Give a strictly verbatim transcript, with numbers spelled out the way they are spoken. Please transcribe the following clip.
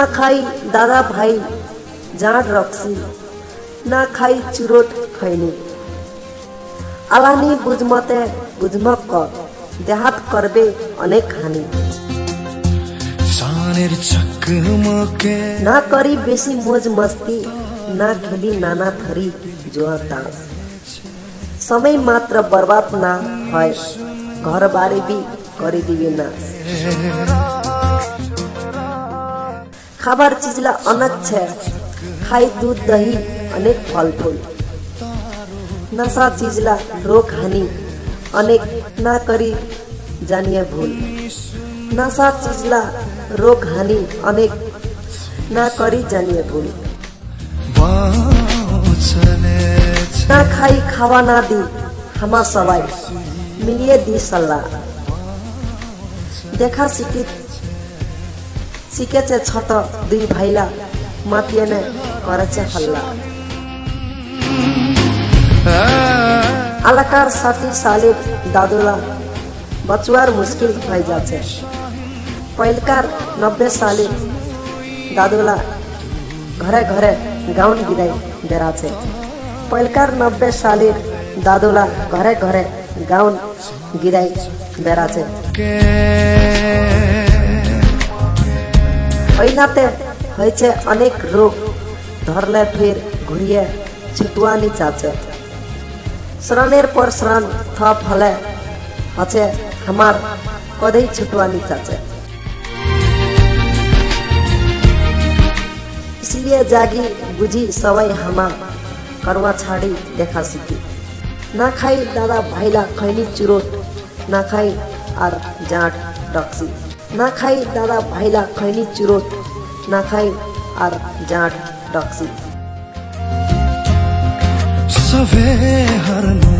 না খাই দাদা ভাই জাঁট ডকসি, না খাই চুরুট খৈনি। আলানি বুঝমতে বুঝমক কর, দেহাত করবে অনেক হানি। না করি বেশি মজ মস্তি, না খেলি নানা থরি জুয়া তাস। সময় মাত্র বরবাদ না হয়, ঘর বাড়ি বি করি দিবি নাস। খাবার চিজলা অনেক ছে, খাই দুধ দহি অনেক ফল ফুল। নাসা চিজলা রোগ হানি অনেক, না করি জানিয়ে ভুল। নাসা চিজলা রোগ হানি অনেক, না করি জানিয়ে ভুল। না খাই খাওয়া না দি, হামা সবাই মিলিয়ে দি সাল্লা। দেখা শিখি শিখেছে ছোট দুই ভাইলা, মাতিয়ে নে করেছে হাল্লা। আলাকার ষাটি সালের দাদুলা বাঁচুয়ার মুশকিল হয়ে যাচ্ছে। পয়লকার নব্বই সালের দাদুলা ঘরে ঘরে গাউন গিরাই বেড়াচ্ছে। পয়লকার নব্বই সালের দাদুলা ঘরে ঘরে গাউন গিরাই বেড়াচ্ছে। ওইনাতে হয়েছে অনেক রোগ, ধরলে ফির ঘুরিয়ে ছুটুয়ানি চাচ্ছে। শ্রণের পর শ্রণ থপ হলে আছে আমার কদেই ছুটুয়ানি চাচ্ছে। इसलिए जागी बुझी सवाई हमा, करवा छाड़ी देखा सिकी। ना खाई दादा भाईला खैनी चुरोट, ना खाई आर जाट डक्सी। ना खाई दादा भाईला खैनी चुरोट, ना खाई आर जाट डक्सी। सभे हरनो